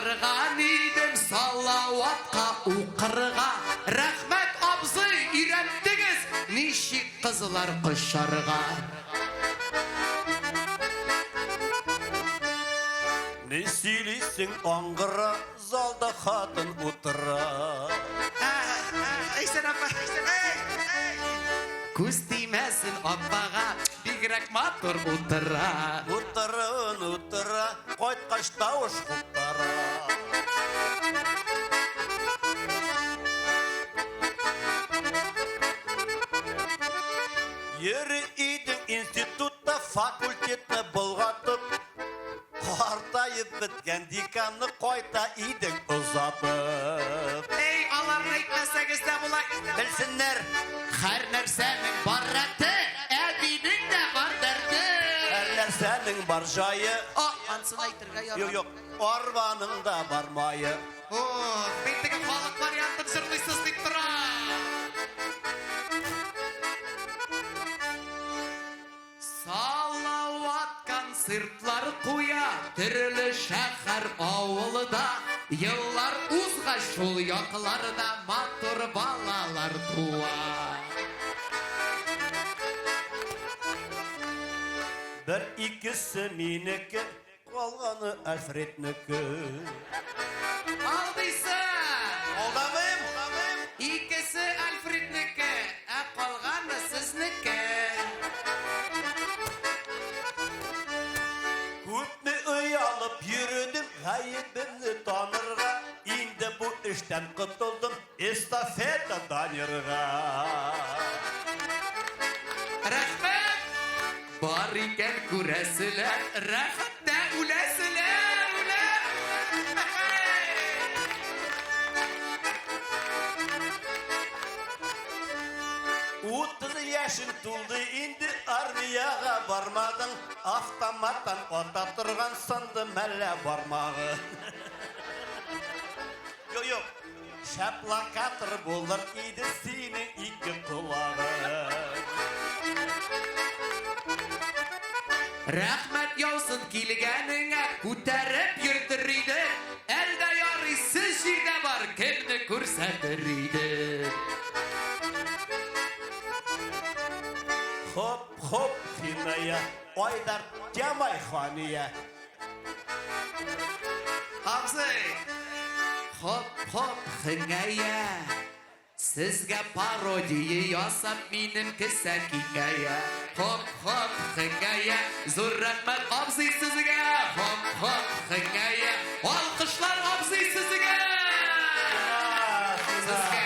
Барган идем Салаватка укырга. Рәхмәт, абзый, өйрәттегез ничек кызлар кочарга. Ни сөйлисең, аңгыра, залда хатын утыра. Әйсән апа, Күз тимәсен апага, бигрәк матур утыра. Утырын утыра, кайткач тавыш куптара. Йөри идең институтта факультетны болгатып, Картаеп беткән деканны кайта идең озатып. Эй, аларны әйтмәсәгез дә була. Белсеннәр. Һәр нәрсәнең бар рәте, әбинең дә бар дәрте. Һәр нәрсәнең бар җае. О, ансын әйтергә ярамый. Юк, юк, арбаның да бар мае. Ох, мин теге халык вариантын җырлыйсыз дип торам. Салават концертлар куя төрле шәһәр, авылда. Еллар узгач шул якларда матур балалар туа. Бер икесе минеке, Калганы Альфреднеке. Алдыйсы! Алдамыйм! Икесе Альфреднеке, ә калганы сезнеке. Күпме оялып йөрдем, гаебемне танырга. Инде бу эштән котылдым, эстафета Данирга. Рәхмәт! Бар икән күрәселәр, рәхәттә үләселәр, үлә! 30 яшең тулды инде, армиягә бармадың, автоматтан ата торган сынды мәллә бармагы. Юк, юк, шәп локатор булыр иде синең ике колагың. Рәхмәт яусын килгәнеңә, күтәреп йөртер иде. Әлдә ярый, сез җирдә бар, кемне күрсәтер иде. Хоп, хоп, Хиная, Айдар, Тямай хания. Абзый, хоп, хоп, хиңәя. Сезгә пародия ясап минем кесә киңәя. Хоп, хоп, хиңәя. Зур рәхмәт, абзый, сезгә. Хоп, хоп, хиңәя. Алкышлар, абзый, сезгә. Сезгә.